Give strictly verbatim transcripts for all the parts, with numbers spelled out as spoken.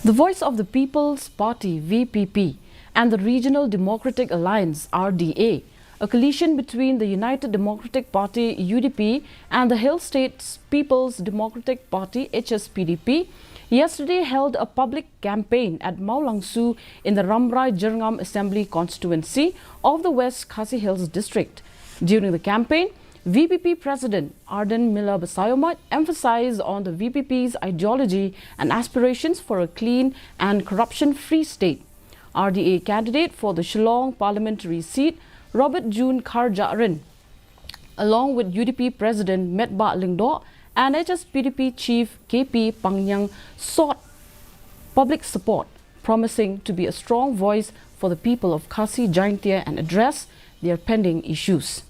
The Voice of the People's Party, V P P, and the Regional Democratic Alliance, R D A, a coalition between the United Democratic Party, U D P, and the Hill States People's Democratic Party, H S P D P, yesterday held a public campaign at Mawlangsu in the Rambrai Jyrngam Assembly Constituency of the West Khasi Hills District. During the campaign, V P P President Ardent Miller Basaiawmoit emphasized on the V P P's ideology and aspirations for a clean and corruption-free state. R D A candidate for the Shillong parliamentary seat, Robert June Kharjahrin, along with U D P President Metbah Lyngdoh and H S P D P Chief K P Pangniang, sought public support, promising to be a strong voice for the people of Khasi Jaintia and address their pending issues.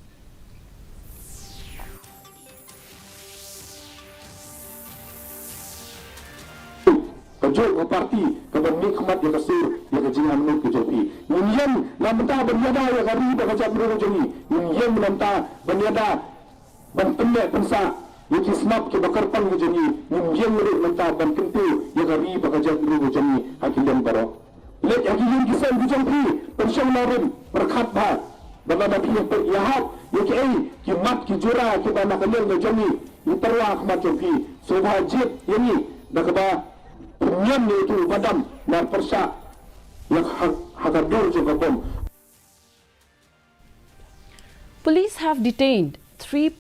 Kajuh ka parti kaba mihkhmat ïa ka sur ïa ka jingangnud ka jong phi. Ngin ïeng na bynta ban ïada ïa ka ri bad ka jaitbynriew ka jong ngi. Ngin ïeng na bynta ban ïada ban pynneh pynsah ïa ki shnong kiba kyrpang ka jong ngi. Ngin ïeng ruh na bynta ban kyntu ïa ka ri bad ka jaitbynriew ka jong ngi ha ki liang baroh. Leit ha ki ïing ki sem ki jong phi, pynshong nongrim, pyrkhat bha. Bad lada phi ïahap ïa kiei ki mat ki jura kiba na ka liang ka jong ngi, ngi tyrwa ha khmat jong phi. Sngewbha jied ïa ngi da kaba phin niam ïa uto uba dam, nar pyrshah ïa ha ka dur jong ka bom. Police have detained three